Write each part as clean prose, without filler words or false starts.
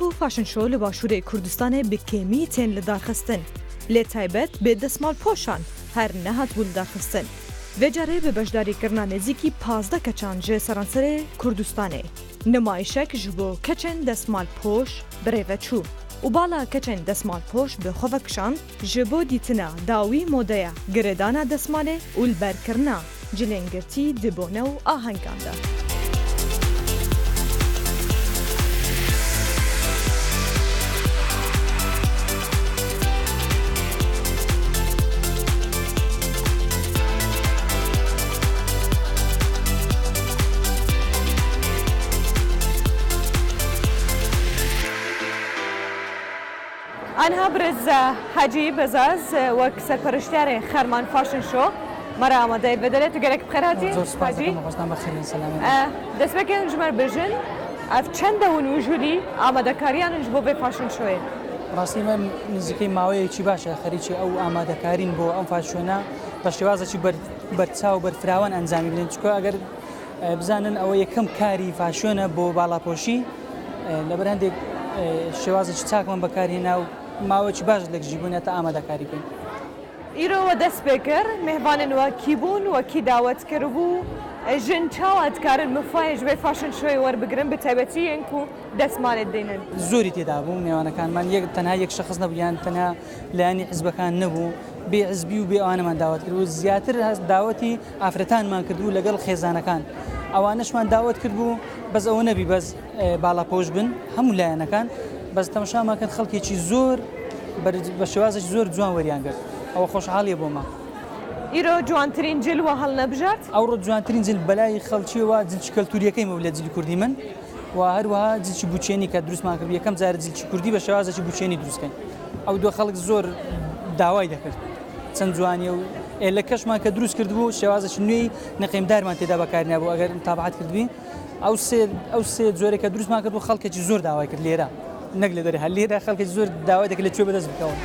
ku fashion show li Başûrê Kurdistanê bi kêmî tên lidarxistin, lê taybet bi destmalpoşan her nehatibû lidarxistin. Vê carê bi beşdarîkirina nêzîkî 15 keçan ji seranserê Kurdistanê, nimayişek ji bo keçên destmalpoş bi rê ve çû û bala keçên destmalpoş bi xwe ve kişand ji bo dîtina dawî modeya girêdana destmalê û li ber kirina cilên girtî di bone û ahengan de. Anha birêz Hecî Bezaz wek serperiştyarê Xerman Fashion Show me re amadeyê vê derê. Tu gelek bi xêr hatî Zor spas Hecî. dikim xwestina me xêr bin selamet bin. Destpêkê hûn ji me re bijin ev çend e hûn wijûlî amadekariyan in ji bo vê fashion showê? Rastî me nizîkey maweyekî baş e xerîkê ew amadekarîn bo em fashiona بە شێوازێکی بەرچاو بەرفراوان ئەنجامی بدەین چونکە ئەگەر بزانن ئەوە یەکەم کاری فاشیۆنە بۆ باڵاپۆشی لەبەر هەندێک شێوازێکی چاکمان بەکارهێنا و ماوەیەکی باش لە گژی بوون تا ئامادەکاری بکەین. ئیرۆ وە دەست پێ کرد مێهڤانن وە کی بوون وە کی داوەت کردبوو ژن چاوا دکارن مفایە ji vê fashion showê werbigirin bi taybetî yên ku destmalê didînin. زۆری تێدا بوو مێوانەکانمان یەک تەنها یەک شەخس نەبوو یان تەنها لایەنی حزبەکان نەبوو بێ حزبی و بێ ئەوانەمان داوەت کرد و زیاتر هەست داوەتی ئافرەتانمان کردبوو لەگەڵ خێزانەکان ئەوانەشمان داوەت کردبوو بەس ئەوە نەبی بەس باڵاپۆش بن هەموو لایەنەکان بەس تەماشامان کرد خەڵکێکی زۆر بە شێوازێکی زۆر جوان وەریان گرت ئەوە خۆشحاڵیە بۆ مە. ئیرۆ جوانترین جل وە هەڵنەبژارد؟ ئەوڕۆ جوانترین جل بەلای خەڵکیەوە جلکی کەلتوریەکەی مە لە جلی کوردی من و هەروەها جلکی بوچێنی کە دروستمان کرد یەکەم جار جلکی کوردی بە شێوازێکی بوچێنی دروستکەین ئەو دووە خەڵک زۆر داوای دەکرد چەند جوانیە و ئێلەکەشمان کە دروست کردبوو شێوازێکی نوێی نەقیمدارمان تێدا بەکارنابوو ئەگەر متابعات کردبی ئەو سێ ئەو سێ جۆرێک کە دروستمان کرد و خەڵکێکی زۆر داوای کرد لێرە نەک لە دەرێ هەر لێرە خەڵکێکی زۆر داوای دەکرد لە کوێ بەدەست بکەون.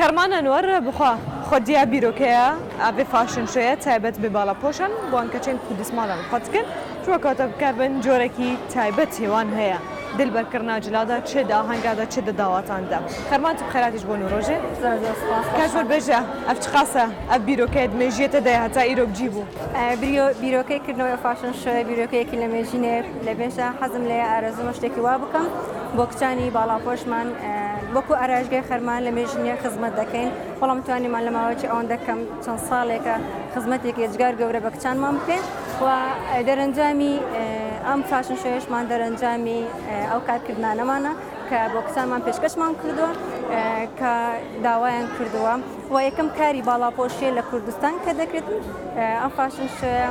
خەرمان ئەنوەر بخوا خودیا بیرۆکەیە ئەvê fashion show یە تایبەت بە باڵاپۆشان بۆ کەچێن ku دسماڵان خۆ دکن چوە کاتە بکاربن جۆرێکی تایبەت هێوان هەیە دلبەرکردنا جلادا چ دە ئاهەنگادا چ دە داواتاندا خەرمان تو بخێراتیش بۆ نوڕۆژێ زۆر زۆر سپاس. کاژمەر بێژە ئەف چ قاسە ئەف بیرۆکەیەت مێژیەتە دەیە هەتا ئیرۆ بجی بوو. بیرۆکەی کردنەوەی fashion show ە بیرۆکەیەکی لە مێژینێ لە بێژە حەزم لێیە ئارەزوومە شتێکی وا بکەم بۆ کچانی باڵاپۆشمان وەکو ئارایشگای خەرمان لە مێژینێ خزمەت دەکەین بەڵام توانیمان لە ماوەیەکی ئەوەندە کەم چەند ساڵێکە خزمەتێکی ئێجگار گەورە بە کچانمان بکەین و دەرەنجامی ئەم fashion show یشمان دەرەنجامی ئەو کارکردنانەمانە کە بۆ کچانمان پێشکەشمان کردووە کە داوایان کردووە و یەکەم کاری باڵاپۆشیە لە کوردستان کە دەکرێت ئەم fashion show یە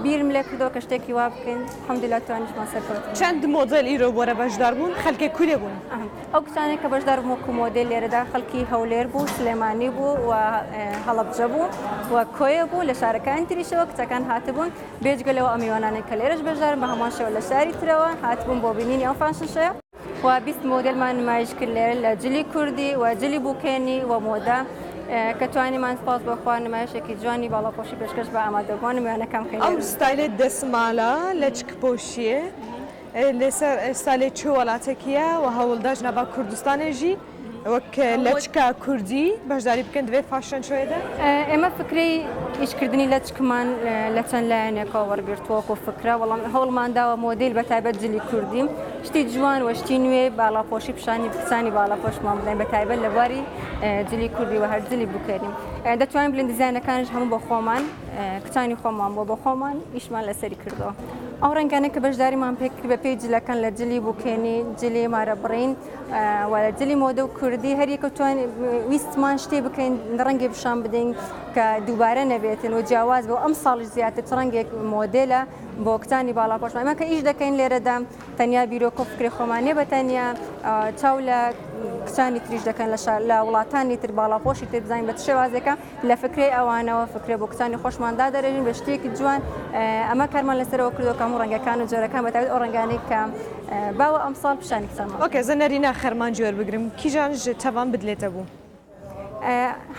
بیرم لێ کردەوە کە شتێکی وا بکەین الحمدلله توانیشمان سەرکەوتین. چەند مۆدێل ئیرۆ بۆرە بەشدار بوون خەلکێ کورێ بوون؟ ئەو کچانەی کە بەشدار بوون وەکو مۆدێل لێرەدا خەڵکی هەولێر بوو، سلێمانی بوو و هەڵەبجە بوو و کۆیە بوو، لە شارەکانی تریشەوە کچەکان هاتبوون، بێجگە لەوە ئەم میوانانەی کە لێرەش بەشدارن بە هەمان شێوە لە شاری ترەوە هاتبوون بۆ بینینی ئەم fashion show یە. و 20 مۆدێلمان نمایش کرد لێرە لە جلی کوردی و جلی بوکێنی و مۆدە کە توانیمان سپاس بۆ خوا نمایشێکی جوانی باڵاپۆشی پێشکەش بە ئامادەبووان و میوانەکان بکەین. ئەو ستایلێ دەسمالە لەچکپۆشیێ لەسەر ستایلێ چ وڵاتێکیە و هەوڵداش ناڤا کوردستانێ ژی وەک لەچکا کوردی بەشداری بکەن دوێ fashion show ێدا؟ ئێمە فکرەی ئیشکردنی لەچکمان لە چەند لایەنێکەوە وەرگرتووە وەکو فکرە، بەڵام هەوڵمان داوە مۆدیل بە تایبەت جلی کوردی شتی جوان و شتی نوێ باڵاپۆشی پیشانی کچانی باڵاپۆشمان بدەین بە تایبەت لە بواری جلی کوردی و هەر جلی بوکێنی دەتوانین بڵێن دیزاینەکانیش هەموو بە خۆمان کچانی خۆمان بۆ بە خۆمان ئیشمان لەسەری کردووە. ئەو ڕەنگانە کە بەشداریمان پێکرد بە پێی جلەکان لە جلی بوکێنی، جلی مارەبڕین و لە جلی مۆدە و کوردی هەر یەکە توان ویستمان شتێ بکەین ڕەنگێ پیشان بدەین کە دووبارە نەبێتن و جیاواز بۆ ئەم ساڵیش زیاتر چ ڕەنگێک مۆدێلە بۆ کچانی باڵاپۆشمان ئێمە کە ئیش دەکەین لێرەدا تەنیا بیرۆکە و فکری خۆمان نیە بە تەنیا چاو لە کچانی تریش دەکەن لە شار لە وڵاتانی تر باڵاپۆشی تر بزانین بە چ شێوازێکە لە فکرەی ئەوانەوە فکرە بۆ کچانی خۆشمان دادەرێژین بە شتێکی جوان ئەمە کارمان لەسەرەوە کردووە کە هەموو ڕەنگەکان و جۆرەکان بە تایبەت ئەو ڕەنگانەی کە باوە ئەمساڵ پیشانی کچانمان okay زە نەرینە خەرمان جوێر بگرم کیژان ژ تەڤان بدلێتە بوو؟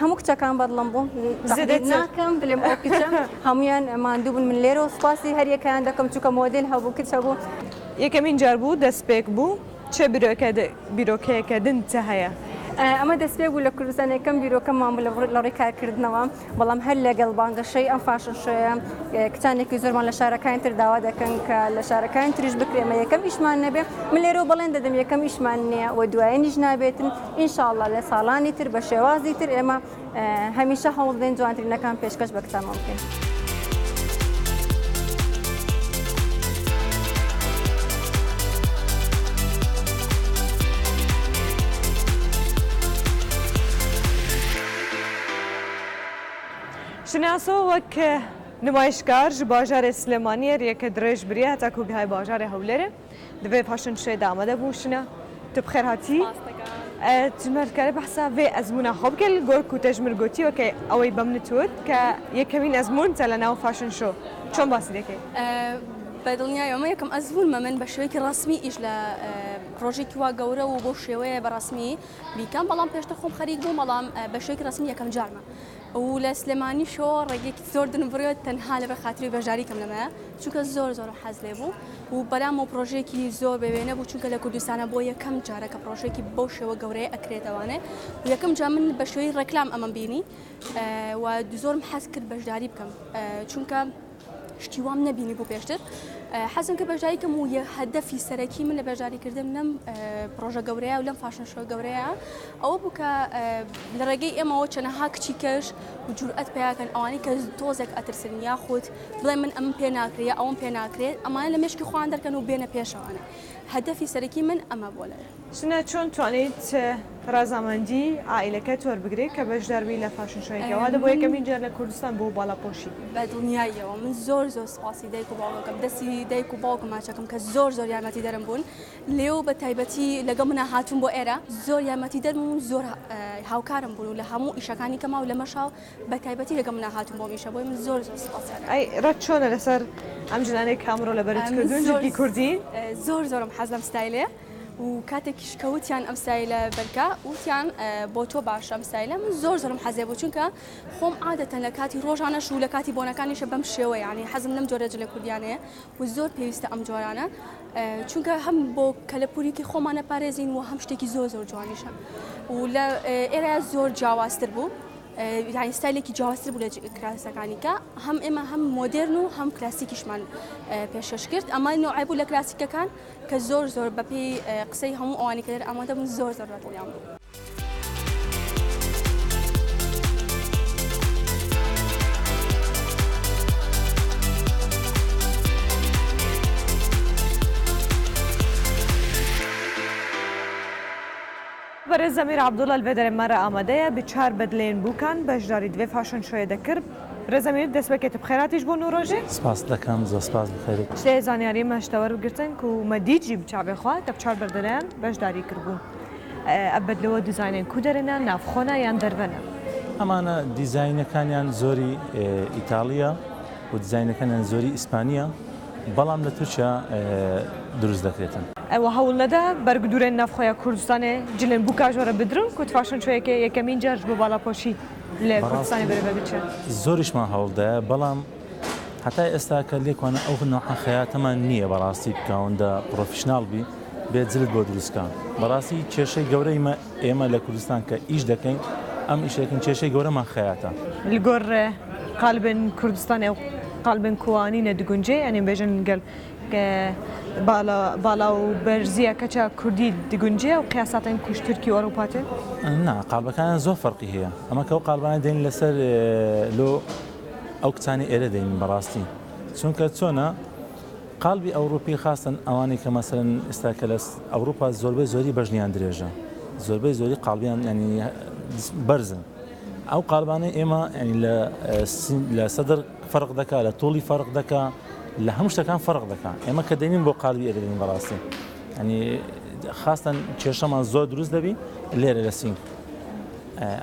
هەموو کچەکان بەدڵم بوون تەقلید ناکەم بلێم ئەو کچە هەمویان ماندوو بوون من لێرەوە سوپاسی هەریەکەیان دەکەم چونکە مۆدێل هەبوو کچ هەبوو. یەکەمین جار بوو دەستپێک بوو چ بیرۆکەیەکە دن تە هەیە؟ ئەمە دەستپێک بوو لە کوردستان یەکەم بیرۆکەمان بوو لە ڕووی کارکردنەوە بەڵام هەر لەگەڵ بانگەشەی ئەم fashion show یە کچانێکی زۆرمان لە شارەکانی تر داوا دەکەن کە لە شارەکانی تریش بکرێ ئەمە یەکەم ئیشمان نەبێ من لێرەوە بەڵێن دەدەم یەکەم ئیشمان نییە و دوایینیش نابێتن ئینشاءاللە لە ساڵانی تر بە شێوازی تر ئێمە هەمیشە هەوڵ دەین جوانترینەکان پێشکەش بە کچانمان بکەین. شناسۆ وەک نمایشکار ji bajarê Silêmaniyê riyeke dirêj biriye heta ku gihaye bajarê Hewlêrê. Di vê fashion show de amade bû Şina. Tu bi xêr hatî. Tu ji me dikare behsa vê ezmûna xwe bike li gor ku te ji min gotî weke ewê be min tu ke yekemîn ezmûn te li nav fashion show چۆن باسی دەکەی؟ بە دڵنیایەوە ئەمە یەکەم ئەزموونمە من بە شێوەیەکی ڕەسمی ئیش لە پڕۆژەیەکی وا گەورە و بەو شێوەیە بە ڕەسمی بیکەم بەڵام پێشتر خۆم خەریک بووم بەڵام بە شێوەیەکی ڕەسمی یەکەم جارمە و لە سلێمانیشەوە ڕێگەیەکی زۆر دنم بڕیوە تەنها لەبەر خاتری بەشداری کەم لەمەیە چونکە زۆر زۆرم حەز لێ بوو و بەلامەوە پڕۆژەیەکی زۆر بێ وێنە بوو چونکە لە کوردستانە بۆ یەکەم جارە کە پڕۆژەیەکی بەو شێوە گەورەیە ئەکرێتەوانێ و یەکەم جار من بە شێوەی ڕێکلام ئەمەم بینی و زۆرم حەز کرد بەشداری بکەم چونکە شتی وام نەبینی بوو پێشتر حەزم کرد بەشداری کەم و هەدەفی سەرەکی من لە بەشداریکردن لەم پرۆژە گەورەیە و لەم fashion show گەورەیە ئەوە بوو کە لە ڕێگەی ئێمەوە چەنەها کچی کەش و جورئەت پیاکەن ئەوانەی کە تۆزێک ئەترسن یاخود بڵێ من ئەم پێ ناکرێ یا ئەوم پێ ناکرێت ئەمانە لە مێشکی خۆیان دەرکەن و بێنە پێشەوانە هەدەفی سەرەکی من ئەمە بۆ لەوێ. شنە چۆن توانیت ڕەزامەندی عائیلەکەت وەربگری کە بەشداربی لە fashion show ێکی ئەوها بۆ یەکەمین جار لە کوردستان بۆ باڵاپۆشی؟ بە دڵنیاییەوە من زۆر زۆر سوپاسی دایک و باوکم دەستی دایک و باوکم ماچەکەم کە زۆر زۆر یارمەتیدەرم بوون لێو بە تایبەتی لەگەڵ منا هاتوون بۆ ئێرە زۆر یارمەتیدەرم و زۆر هاوکارم بوون و لە هەموو ئیشەکانی کەما و لەمەشا بە تایبەتی لەگەڵ منا هاتوون بۆم ئیشە بۆی من زۆر زۆر سوپاسیان ئەی ڕەت چۆنە لەسەر ئەم ژنانەی کە ئەمڕۆ لەبەرت کردوون جلکی کوردی؟ زۆر زۆرم حەز لەم ستایلەیە و کاتێکیش کە وتیان ئەم ستایلە بەرکە وتیان بۆ تۆ باشە ئەم ستایلە من زۆر زۆرم حەزێ بوو چونکە خۆم عادەتەن لە کاتی ڕۆژانەش و لە کاتی بۆنەکانیشە بەم شێوە یعنی حەزم لەم جۆرە جلە کوردیانەیە و زۆر پێویستە ئەم جۆرانە چونکە هەم بۆ کەلەپوریکی خۆمانە پارێزین و هەم شتێکی زۆر زۆر جوانیشە و لە ئێرە زۆر جیاوازتر بوو یانی ستایلێکی جیاوازتر بوو لە کراسەکانی کە هەم ئێمە هەم مۆدێرن و هەم کلاسیکیشمان پێشکەش کرد ئەمە نوعی بوو لە کلاسیکەکان کە زۆر زۆر بەپێی قسەی هەموو ئەوانی کە لێرە ئامادە بوون زۆر زۆر بەدڵیان بوو. بەرێز زەمیر عەبدوڵا لەڤێ دەرێ مەرە ئامادەیە ب چار بەدلێن بووکان بەشداری دڤێ fashion show ێ دەکرد. برێز زەمیر دەست بەکێ تو بخێراتیش بۆ نووڕۆژێ. سپاست دەکەم زۆر سپاس بخێرت. شتێ زانیاری مە شتە وەرگرتن کو مە دیت ژی بچاڤێ خوە تە بچار بەردەلەیان بەشداری کربوو. ئەڤ بەدلەوە دیزاینێن کو دەرێنە ناڤخۆنە یان دەرڤەنە؟ ئەمانە دیزاینەکانیان زۆری ئیتاڵیە و دیزاینەکانیان زۆری ئیسپانیە بەڵام لە تورکیا دروست دەکرێتن. ئەوە هەوڵ نەدا بەرگدوورێن ناڤخۆیا کوردستانێ جلێن بووکا ژۆرە بدرن کو fashion show ێکێ یەکەمین جار ژ بۆ باڵاپۆشی لە کوردستانێ بەڕاستی بەرێڤە بچێ؟ زۆریشمان هەوڵدایە بەڵام هەتا ئێستا کە لێکوانە ئەو نەوعە خەیاتەمان نییە بەڕاستی کە ئەوەندە professional بی بێ جلت بۆ دروست کا بەڕاستی کێشەی گەورەی مە ئێمە لە کوردستان کە ئیش دەکەین ئەم ئیشەکەین کێشەی گەورەمان خەیاتە. لگۆر قالبێن کوردستانێ و قالبێن کوانینە دگونجێ یانێ بێژن گەل باڵا و بەرزیە کەچە کوردی دگونجێ و قیاساتێن کوش تورکی و ئەوروپا تێن؟ نا قالبەکانیان زۆر فەرقی هەیە ئەمە کە ئەو قالبانە دێن لەسەر لۆ ئەو کچانی ئێرە دێنین بەڕاستی چونکە چۆنە. قالبی ئەوروپی خاستن ئەوانەی کە مەسەلەن ئێستا کە لە ئەوروپا زۆربەی زۆری بەژنیان درێژە زۆربەی زۆری قالبیان ینی بەرزن ئەو قالبانەی ئێمە ینی لە لە سەدر فەرق دەکا لە تۆڵی فەرق دەکا لە هەموو شتەکان فەرق دەکا ئێمە کە دەینین بۆ قالبی ئەدەین بەڕاستی ینی خاستن کێشەمان زۆر دروست دەبی لێرە لە سینگ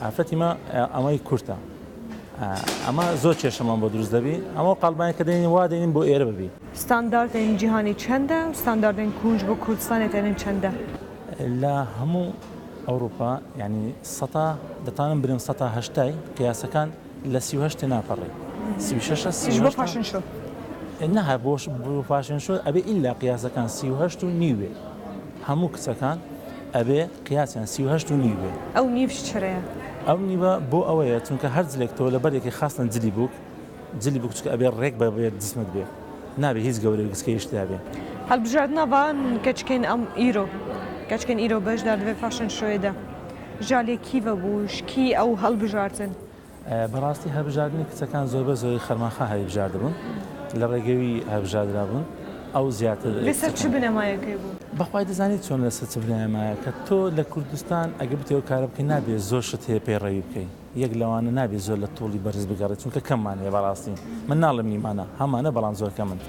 ئافرەتی مە ئەمەی کورتە ئەمە زۆر کێشەمان بۆ دروست دەبی ئەمە قاڵبانی کە دێنین وا دێنین بۆ ئێرە ببی. ستانداردێن جیهانی چەندە و ستانداردێن کونج بۆ کوردستانێ تێنن چەندە؟ لە هەموو ئەوروپا یانی سەتا دەتوانم برێم سەتا هەشتای قیاسەکان لە 38 تێناپەڕێ 36 سی بۆ fashion show نا بۆ fashion show ئەبێ ئیلا قیاسەکان 38 و نیو بێ هەموو کچەکان ئەبێ قیاسیان 38 و نیو بێ. ئەو نیڤ چرەیە؟ ئەو نیوە بۆ ئەوەیە چونکە هەر جلێک تۆ لەبەر یەکەی خاستەن جلی بووک جلی بووک چونکە ئەبێ ڕێک بە بێ جسمت بێ نابێ هیچ گەورەی و گچکەیش تیا بێ. هەڵبژاردنا ڤان کەچکێن ئەم ئیرۆ کەچکێن ئیرۆ بەشدار دڤێ fashion show ێ دە ژالێ کیڤە بوو ژ کی ئەو هەڵبژارتن؟ بەڕاستی هەبژاردنی کچەکان زۆربە زۆری خەرمانخان هەلیبژاردبوون لە ڕێگەوی هەبژاردرابوون ئەو زیاتر لەسەر چ بنەمایەکەی بوو؟ بەخوای دەزانی چۆن لەسەر چ بنەمایەکە تۆ لە کوردستان ئەگە بتەوێ ئەو کارە بکەی نابێ زۆر شت هەیە پەیڕەوی بکەی یەک لەوانە نابێ زۆر لە تۆڵی بەرز بگەڕێ چونکە کەممان هەیە بەڕاستی من ناڵێم نیمانە هەمانە بەڵام زۆر کەمن.